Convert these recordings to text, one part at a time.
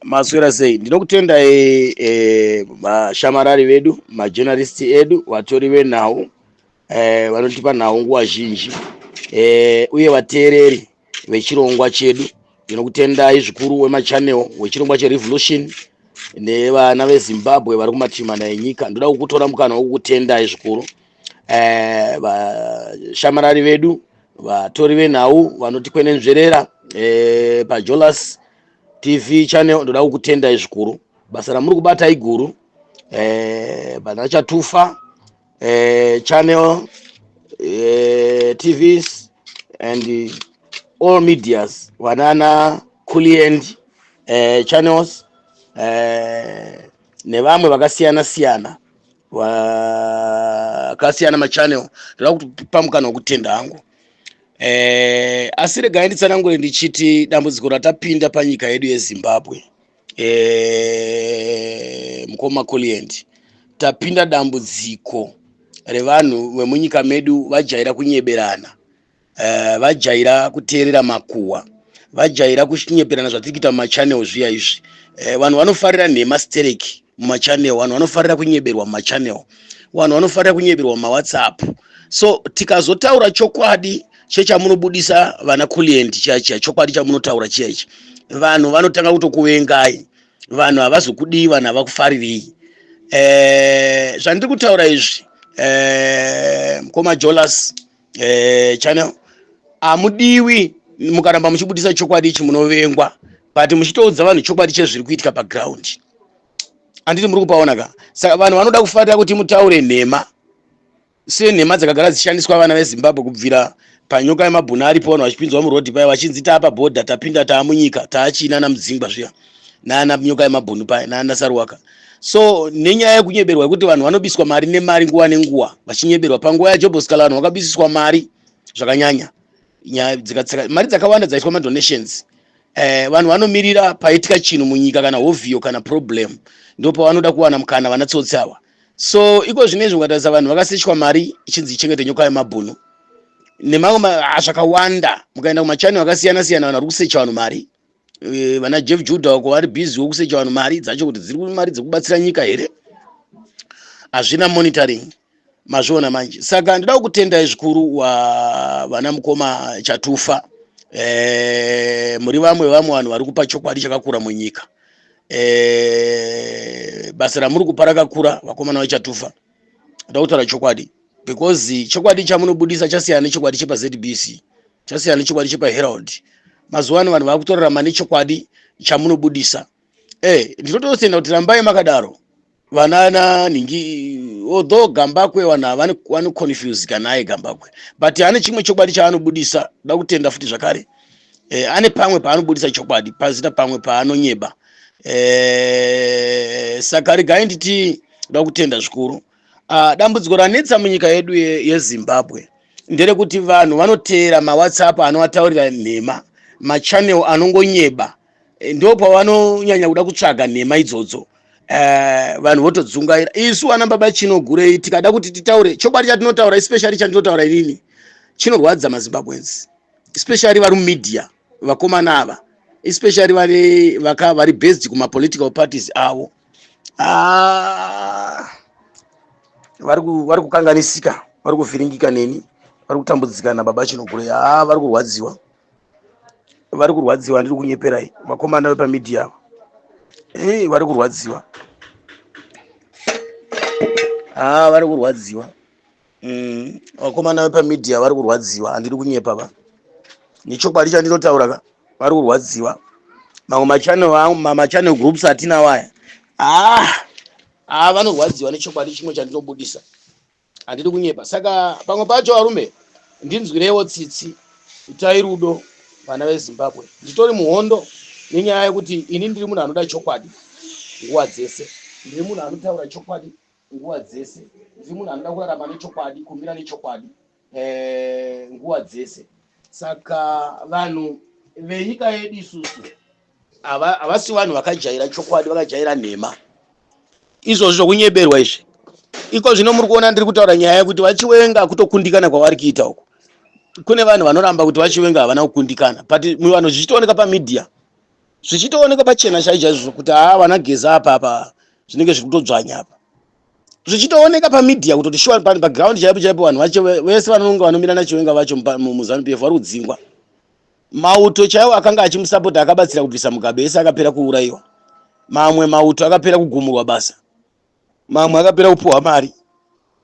Maswera sei? Ndinokutendai vashamarari vedu, majournalist edu, vatori venhau vanotipa nhau nguva zhinji uye vateereri vechirongwa chedu. Ndinokutendai zvikuru wemachannel wechirongwa cheRevolution nevana veZimbabwe vari kumativi mana enyika. Ndoda kukutora mukana wekukutendai zvikuru vashamarari vedu, vatori venhau vanotikwenenzverera paJolas TV channel. Ndoda kukutendai zvikuru, basa ramuri kubata iguru. Vana Chatufa channel, TVs and all medias, vanana Culiend channels nevamwe vakasiyana siyana, vakasiyana machannel, ndoda kupa mukana wekutenda hangu. Asi regai nditsanangure ndichiti dambudziko ratapinda panyika yedu yeZimbabwe, mukoma Colient, tapinda dambudziko revanhu vemunyika medu vajaira kunyeberana, vajaira kuteerera makuhwa, vajaira kunyeberana zvatiri kuita mumachannel zviya izvi. Vanhu vanofarira nhema stereki mumachannel, vanhu vanofarira kunyeberwa mumachannel, vanhu vanofarira kunyeberwa mumaWhatsApp. So tikazotaura chokwadi chechamunobudisa, vana Culient, chiya chiya chokwadi chamunotaura chiya ichi, vanhu vanotanga kutokuvengai, vanhu havazokudii, vanhu havakufarirei. Zvandiri kutaura izvi, mukoma Jolas channel, hamudiwi mukaramba muchibudisa chokwadi ichi, munovengwa, but muchitoudza vanhu chokwadi chezviri kuitika paground. Handiti muri kupaona ka? Saka vanhu vanoda kufarira kuti mutaure nhema, senhema dzakagara dzichishandiswa vana veZimbabwe kubvira panyoka yemabhunu aripo, vanhu vachipinzwa murodhi paya vachinzi taapa bhodha, tapinda, taamunyika, taachina namudzingwa zviya, nana nyoka yemabhunu paya, nana Saruwaka. So nenyaya yekunyeberwa yekuti vanhu vanobiswa mari nemari nguva nenguva, vachinyeberwa panguva yaJob Sikhala, vanhu vakabisiswa mari zvakanyanya, mari dzakawanda dzaitwa madonations. Vanhu vanomirira paitika chinhu munyika, kana hovhiyo kana problem, ndo pavanoda kuwana mukana vanatsotsi ava. So iko zvinezvi ukatarisa, vanhu vakasechwa mari ichinzi ichengete nyoka yemabhunu nemamwe zvakawanda. Mukaenda kumachannel akasiyana siyana, vanhu vari kusecha vanhu mari. Vana Jeff Judah wako vari busy wokusecha vanhu mari dzacho, kuti dziri mari dzekubatsira nyika here, hazvina monitoring. Mazviona manje? Saka ndoda kukutendai zvikuru wa vana mukoma Chatufa. Muri vamwe vamwe vanhu vari kupa chokwadi chakakura munyika. Basa ramuri kupa rakakura, vakomana vaChatufa. Ndoda kutaura chokwadi because chokwadi chamunobudisa chasiyana nechokwadi chepaZBC, chasiyana nechokwadi chepaHerald. Mazuva ano vanhu vakutorarama nechokwadi chamunobudisa. Ndinototenda kuti rambai makadaro, vanana nhingi. Although Gambakwe, vanhu vanoconfusika naye Gambakwe, but ane chimwe chokwadi chaanobudisa. Da kutenda futi zvakare. Ane pamwe paanobudisa chokwadi, pazita pamwe paanonyeba. Saka regai nditi da kutenda zvikuru. Dambudziko ranetsa munyika yedu yeZimbabwe nderekuti vanhu vanoteera maWhatsApp anovataurira nhema, machannel anongonyeba. Ndo pavanonyanya kuda kutsvaga nhema idzodzo. Vanhu votodzungaira. Isu vana baba Chinogurei, tikada kuti titaure chokwadi chatinotaura, especially chandinotaura inini, chinorwadza maZimbabweans, especially vari mumedia, vakomana ava, especially vari vaka vari based kumapolitical parties avo. Ah, vari kukanganisika, vari kuvhiringika neni, vari kutambudzika nababa Chinogurei. Ha, vari kurwadziwa, vari kurwadziwa. Ndiri kunyeperai, vakomana vepamedia ava? Vari kurwadziwa. Ha, vari kurwadziwa. Vakomana vepamedia vari kurwadziwa. Handiri kunyepa va, nechokwadi chandinotaura ka, vari kurwadziwa. Mamwe machannel, machannel groups atinawo aya, ah ah, vanorwadziwa nechokwadi chimwe chandinobudisa. Handidi kunyepa. Saka pamwe pacho, varume, ndinzwirewo tsitsi, itai rudo, vana veZimbabwe. Nditori muhondo nenyaya yekuti ini ndiri munhu anoda chokwadi nguva dzese, ndiri munhu anotaura chokwadi nguva dzese, ndiri munhu anoda kurarama nechokwadi, kumira nechokwadi nguva dzese. Saka vanhu venyika yedu isusu havasi vanhu vakajaira chokwadi, vakajaira nhema, izvozvo zvokunyeberwa izvi. Iko zvino muri kuona ndiri kutaura nyaya yekuti vaChiwenga kutokundikana kwavari kuita uku. Kune vanhu vanoramba kuti vaChiwenga havana kukundikana, but vanhu zvichitooneka pamedia. Zvichitooneka pachena chai chaizvo kuti haa vana Geza apa apa zvinenge zviri kutodzvanya apa. Zvichitooneka pamedia kutoti shuwa paground chaipo chaipo vanhu vacho vese vanonga vanomira naChiwenga vacho muZanu PF vari kudzingwa. Mauto chaiwo akanga achimusapota akabatsira kubvisa Mugabe ese akapera kuurayiwa. Mamwe mauto akapera kugumurwa basa. Mamwe akapera kupuhwa mari.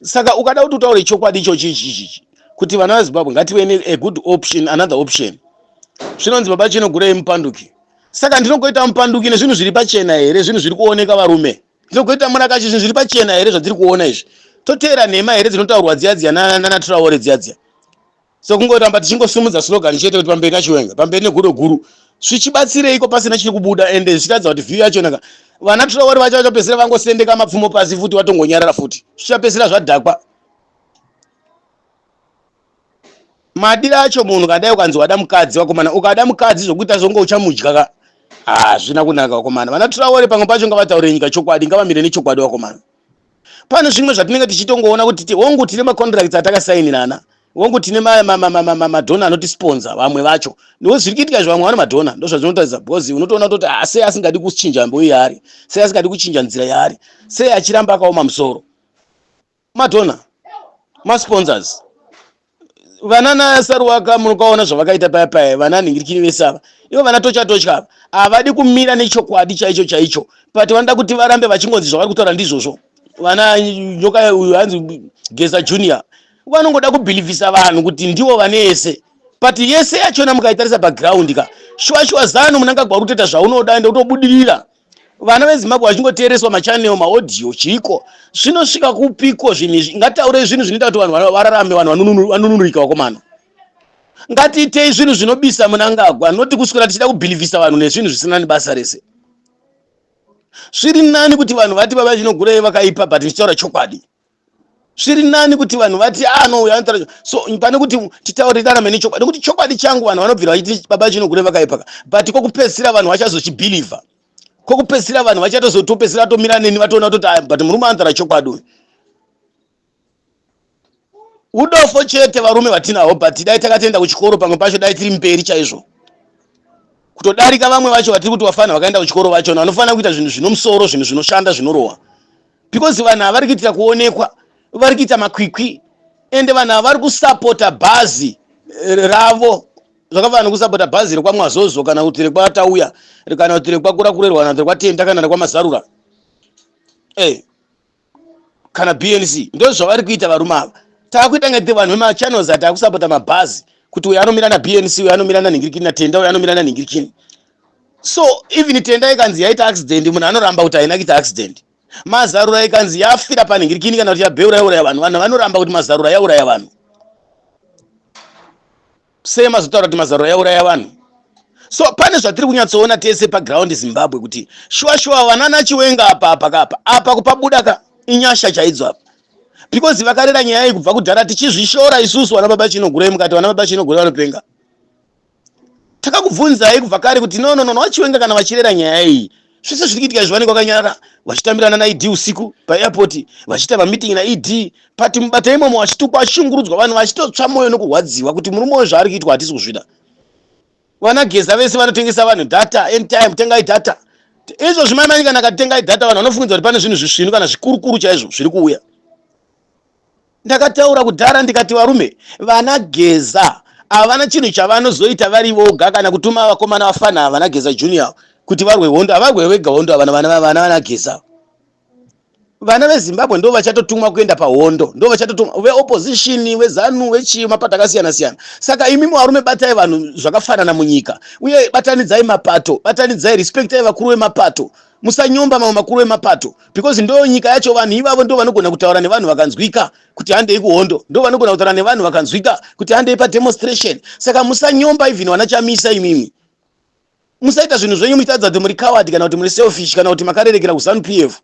Saka ukada kuti utaure chokwadi ichochi ichi ichi kuti vana veZimbabwe ngative ne a good option, another option. Zvinonzi baba Chinogurei mupanduki. Saka ndinogoita mupanduki nezvinhu zviri pachena here, zvinhu zviri kuoneka varume? Ndinogoita murakashi zvinhu zviri pachena here zvandiri kuona izvi? Toteera nhema here dzinotaurwa dziya dziya nana Traore dziya dziya? So kungoramba tichingosumudza slogan chete kuti pamberi naChiwenga, pamberi negudo guru. Zvichibatsireiko pasina chiri kubuda ende zvichiratidza kuti view yacho naka vana Traore vacho vachapedzisira vangosendeka mapfumo pasi futi vatongonyarara futi. Zvichapedzisira zvadhakwa. Madiro acho munhu kadai ukanzi wada mukadzi wakomana, ukada mukadzi zvokuita zvonge uchamudya ka. Hazvina kunaka wakomana. Vana Traore pamwe pacho ngavataure nyika chokwadi, ngavamire nechokwadi wakomana. Pane zvimwe zvatinenge tichitongoona kuti hongu tine macontracts atakasainirana, hongu tine madhona anotisponsor vamwe vacho. Ndo zviri kuitika izvo, vamwe vane madhona, ndo zvazvinotaridza because unotoona kutoti ah, sei asingadi kuchinja mbeu yaari, sei asingadi kuchinja nzira yaari, sei achiramba akaoma musoro. Madhona, masponsors, vana Saruwaka munokaona zvavakaita paya paya, vana nhingirikini vese ava, ivo vana tocha tocha ava havadi kumira nechokwadi chaicho chaicho, but vanoda kuti varambe vachingonzi zvavari kutaura ndizvozvo. Vana nyoka uyu hanzi Geza Junior vanongoda kubhilivhisa vanhu kuti ndivo vane yese, but yese yachona mukaitarisa background ka, shuwa shuwa Zanu Mnangagwa uri kutoita zvaunoda ende utobudirira. Vana veZimbabwe vachingoteereswa machannel maaudio chiiko zvinosvika kupiko zvinhu izvi? Ngataurei zvinhu zvinoita kuti vanhu vararame, vanhu vanunurika vakomana. Ngatiitei zvinhu zvinobisa Mnangagwa, noti kuswera tichida kubhilivhisa vanhu nezvinhu zvisina nebasa rese. Zviri nani kuti vanhu vati baba Chinogurei vakaipa, but ndichitaura chokwadi. Zviri nani kuti vanhu vati ah no, uyu anotaura so pane kuti titaure tirarame nechokwadi, nekuti chokwadi changu vanhu vanobvira vachiti baba Chinogurei vakaipa, but kwokupedzisira vanhu vachazochibhilivha, kwokupedzisira vanhu vachatozotopedzisira vatomira neni, vatoona kutoti ah, but murume anotaura chokwadi uyu. Udofo chete varume vatinahwo, but dai takatoenda kuchikoro pamwe pacho dai tiri mberi chaizvo kutodarika vamwe vacho vatiri kuti vafana vakaenda kuchikoro vachona vanofanira kuita zvinhu zvinomusoro, zvinhu zvinoshanda, zvinorohwa, because vanhu ava vari kuitira kuonekwa, vari kuita makwikwi, ende vanhu ava vari kusapota bhazi ravo zvakafanana nekusapota bhazi rekwaMwazozo kana kuti rekwaTauya kana kuti rekwaKurakurerwa kana kuti rekwaTenda kana rekwaMazarura kana BNC. Ndo zvavari kuita varume ava. Taakuita ngati vanhu vemachannels ati akusapota mabhazi kuti uyu anomira naBNC, uyu anomira nanhingirikini, naTenda uyu anomira nanhingirikini. So even Tenda ikanzi yaita accident, munhu anoramba kuti haina kuita accident. Mazarura ikanzi yafira panhingirikini kana kuti yabheura yauraya vanhu, vanhu vanoramba kuti Mazarura yauraya vanhu. Sei mazotaura kuti Mazarura yauraya vanhu? So pane zvatiri kunyatsoona tese paground Zimbabwe kuti shuwa shuwa vana naChiwenga apa apa kapa apa kupabuda ka inyasha chaidzo apa, because vakarera nyaya iyi kubva kudhara tichizvishora isusu vana baba Chinogurei, mukati vana baba Chinogurei vanopenga. Takakubvunzai kubva kare kuti no no no, vaChiwenga kana vachirera nyaya iyi, zvese zviri kuitika izvi vanenge vakanyarara vachitambirana naED usiku paairport, vachiita mameeting naED pati mubata imomo, vachitukwa, vachishungurudzwa, vanhu vachitotsva mwoyo nokurwadziwa kuti murume uyu zvaari kuitwa hatisi kuzvida. Vana Geza vese vanotengesa vanhu data, anytime tengai data. Izvo zvimai kana akatengai data, vanhu vanofungidza kuti pane zvinhu zvisvinu kana zvikurukuru chaizvo zviri kuuya. Ndakataura kudhara ndikati varume vana Geza havana chinhu chavanozoita vari voga kana kutuma vakomana vafana vana Geza Junior kuti varwe hondo. Havarwe vega hondo vana vana vana vana Geza. Vana veZimbabwe ndo vachatotumwa kuenda pahondo, ndo vachatotumwa veopposition, veZanu, vechii, mapato akasiyana siyana. Saka imi varume batai vanhu zvakafanana munyika, uye batanidzai mapato, batanidzai, respectai vakuru vemapato, musanyomba mamwe makuru emapato, because ndo nyika yacho. Vanhu ivavo ndo vanogona kutaura nevanhu vakanzwika kuti handei kuhondo, ndo vanogona kutaura nevanhu vakanzwika kuti handei pademonstration. Saka musanyomba even vana Chamisa. Imimi musaita zvinhu zvenyu muchitaridza kuti muri coward kana kuti muri selfish kana kuti makarerekera kuZanu PF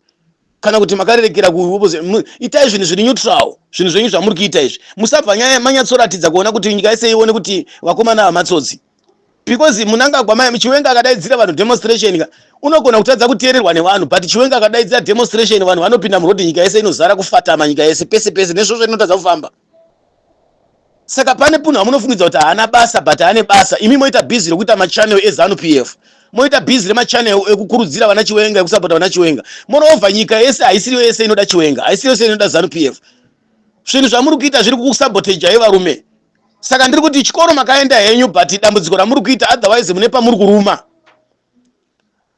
kana kuti makarerekera ku itai zvinhu zviri neutral. Zvinhu zvenyu zvamuri kuita izvi musabva manyatsoratidza kuona kuti nyika yese ione kuti vakomana hamatsotsi, because Mnangagwa mai Chiwenga akadaidzira vanhu demonstration ka, unogona kutadza kuteererwa nevanhu, but Chiwenga akadaidzira demonstration, vanhu vanopinda murodhi, nyika yese inozara kufatama, nyika yese pese pese, nezvozvo inotadza kufamba. Saka pane punhu amunofungidza kuti haana basa, but ane basa. Imi moita busy rekuita machannel eZanu PF, moita busy remachannel ekukurudzira vana Chiwenga, ekusapota vana Chiwenga. Moreover, nyika yese haisiriyo yese inoda Chiwenga, haisiriyo yese inoda Zanu PF. Zvinhu zvamuri kuita zviri kukusabotajai, varume. Saka ndiri kuti chikoro makaenda henyu, but dambudziko ramuri kuita, otherwise mune pamuri kuruma.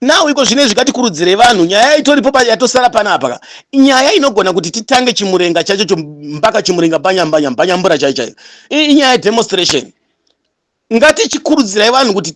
Now iko zvino izvi, ngatikurudzire vanhu. Nyaya itoripo yatosara panapa, nyaya inogona kuti titange chimurenga chacho, mpaka chimurenga banyambanya mbanyambura chaiyo chaiyo, inyaya yedemonstration. Ngatichikurudzirai vanhu kuti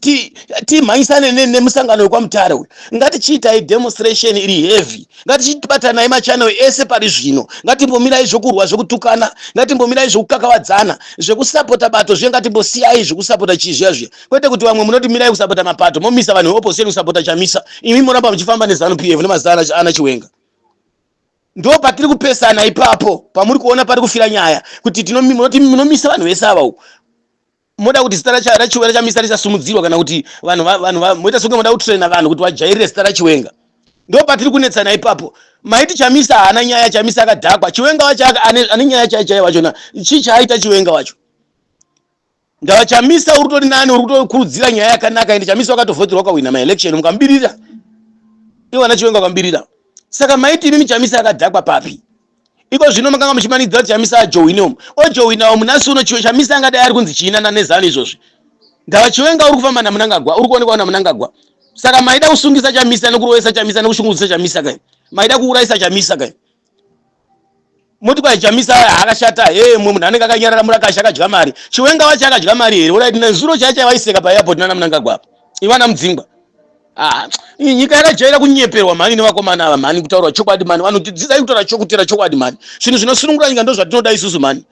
timhanyisane nemusangano wekwaMutare uyu. Ngatichiitai demonstration iri heavy, ngatichibatanai machannel ese pari zvino. Ngatimbomirai zvokurwa, zvekutukana, ngatimbomirai zvekukakavadzana, zvekusapota bato zviye. Ngatimbosiyai zvekusapota chii zviya zviya. Kwete kuti vamwe munoti mirai kusapota mapato, momisa vanhu veopposition kusapota Chamisa, imi moramba muchifamba neZanu PF nemazita ana Chiwenga. Ndo patiri kupesana ipapo, pamuri kuona pari kufira nyaya, kuti munoti munomisa vanhu vese ava uku, moda kuti zita raChamisa risasumudzirwa, kana kuti vanhu moita sokunge moda kutraina vanhu kuti vajairire zita raChiwenga. Ndo patiri kunetsana ipapo. Maiti Chamisa haana nyaya, Chamisa akadhakwa. Chiwenga wacho ane nyaya chai chai wachona? Chii chaaita Chiwenga wacho? Ndava Chamisa uri kutori nani, uri kutokurudzira nyaya yakanaka. Ende Chamisa wakatovhoterwa, ukawina maelection, mukambirira iwana Chiwenga wakambirira. Saka maiti imimi Chamisa akadhakwa papi? Iko zvino makanga muchimanidzira kuti Chamisa ajoine umu, ojoinawo munasi uno. Chamisa angadai ari kunzi chiinana neZanu izvozvi. Ndava Chiwenga uri kufamba naMunangagwa, uri kuonekwa naMunangagwa. Saka maida kusungisa Chamisa, nekurovesa Chamisa, nekushungudzisa Chamisa kai? Maida kuurayisa Chamisa kai? Moti kwai Chamisa akashata. He, mumwe munhu anenge akanyarara, murakasha akadya mari. Chiwenga wacho akadya mari here? Alright, nezuro chai chai vaiseka paairport nana Munangagwa apa, ivana Mudzingwa. Ah, nyika yakajaira kunyeperwa mhani nevakomana ava mhani. Kutaurwa chokwadi mhani, vanhu dzidzai kutaura chokutera chokwadi mhani. Zvinhu zvinosunungura nyika ndo zvatinoda isusu mhani.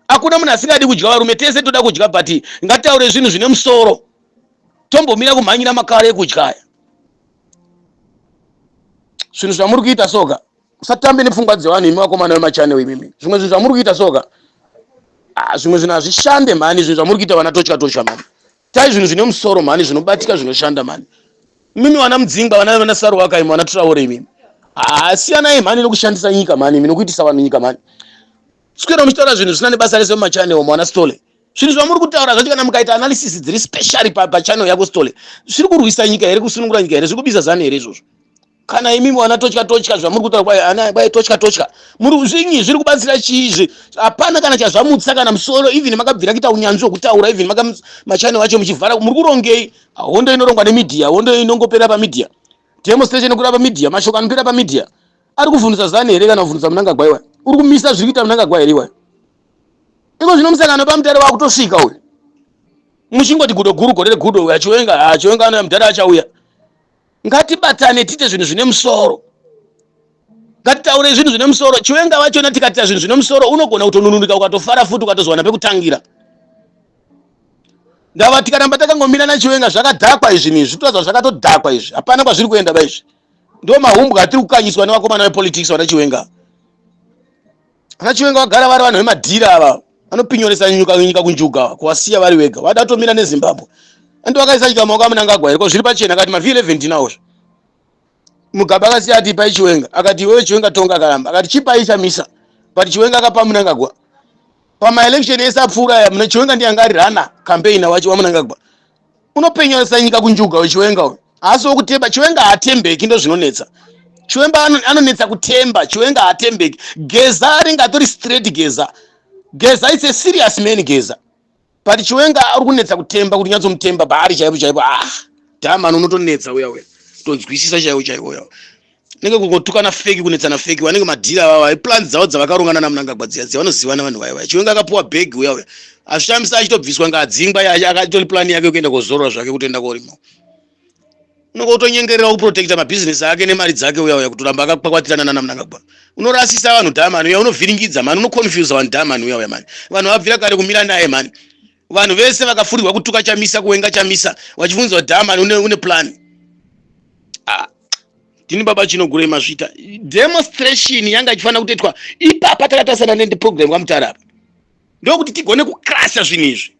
Hakuna munhu asingadi kudya, varume, tese toda kudya, but ngataure zvinhu zvine musoro. Tombomira kumhanyira makare ekudya aya. Zvinhu zvamuri kuita soka, musatambe nepfungwa dzevanhu imi vakomana vemachannel imimi. Zvimwe zvinhu zvamuri kuita soka, ah, zvimwe zvinhu hazvishande mhani. Zvinhu zvamuri kuita, vana totya totya mhani. Tai zvinhu zvine musoro mhani, zvinobatika, zvinoshanda mhani. Mimi vana Mudzingwa, vana Saruwaka, imi vana Traore imimi, ah, siyanai mhani nokushandisa nyika mhani, imi nokuitisa vanhu nyika mhani. Swera muchitaura zvinhu zvisina nebasa rese mumachannel, mwana Stole. Zvinhu zvamuri kutaura zvacho, kana mukaita analysis dziri specially pachannel yako Stole, zviri kurwisa nyika here, kusunungura nyika here, zviri kubisa ZANU here izvozvo? Kana imimi wana totya totya, zvamuri kutaura kwai ana kwai totya totya, muri zvinyi zviri kubatsira chiizvi? Hapana kana chazvamutsa kana musoro. Even makabvira kuita unyanzvi hwekutaura, even maka machannel acho muchivhara, muri kurongei? Hondo inorongwa nemedia, hondo inongopera pamedia, demonstration inopera pamedia, mashoko anopera pamedia. Ari kuvhundutsa ZANU here, kana kuvhundutsa Munangagwa iwa? Uri kumisa zviri kuita Munangagwa here iwa? Iko zvino musangano paMutare wakutosvika uyu, muchingoti gudo guru gore regudo. Uyu aChiwenga, aChiwenga anouya, mudhara achauya. Ngatibatane, tiite zvinhu zvine musoro, ngatitaure zvinhu zvine musoro. Chiwenga wachona, tikatita zvinhu zvine musoro, unogona kutonunurika, ukatofara futi, ukatozowana pekutangira. Ndava tikaramba takangomira naChiwenga, zvakadhakwa izvi, izvi zvitoratidza zvakatodhakwa izvi, hapana kwazviri kuenda ba. Izvi ndo mahumbwe atiri kukanyiswa nevakomana vepolitics, vana Chiwenga. Vana Chiwenga vagara vari vanhu vemadhira ava, vanopinyoresa nyika kunjuga, kuvasiya vari vega. Vada kutomira neZimbabwe, andi vakaisa nyika mumaoko aMunangagwa here? Ko zviri pachena akati maV11 ndinawozvo. Mugabe akasiya ati ipai Chiwenga, akati iwewe Chiwenga tonga, akaramba, akati chipai Chamisa, but Chiwenga akapa Munangagwa. Pamaelection ese apfuura aya, muna Chiwenga ndiye anga ari rana campaign wacho waMunangagwa. Unopenyoresa nyika kunjuga weChiwenga uyu, haasi wokuteba. Chiwenga haatembeki, ndo zvinonetsa. Chiwenga anonetsa kutemba, Chiwenga haatembeki. Geza anenge atori straight. Geza, it's a serious man Geza, but Chiwenga ari kunetsa kutemba, kuti unyatsomutemba paari chaipo chaipo. Ah, dhamani unotonetsa uya uya, tonzwisisa chaivo chaivo uya. Nenge kungotukana fake, kunetsana fake, vanenge madhira avava, iplans dzavo dzavakarongana naMunangagwa dziya dziya, vanozivana vanhu vaya vaya. Chiwenga akapuwa bhegi uya uya, azvishamisa achitobviswa, ngaadzingwa. Akatori plan yake yekuenda kozorora zvake, kutoenda korima. Unonge kutonyengerera kuprotecta mabhizinesi ake nemari dzake uya uya, kutoramba akakwakwatirana nanaMunangagwa. Unorasisa vanhu dhamani uya, unovhiringidza mani, unoconfusa vanhu dhamani uya uya mani. Vanhu vabvira kare kumira naye mani. Vanhu vese vakafurirwa kutuka Chamisa, kuwenga Chamisa, vachifunzwa dhamani une plan. Ah, ndini baba Chinogurei Masvita. Demonstration yanga ichifanira kutoitwa ipapa takatasana nende program kwaMutare apa, ndokuti tigone kukrasha zvinhu izvi.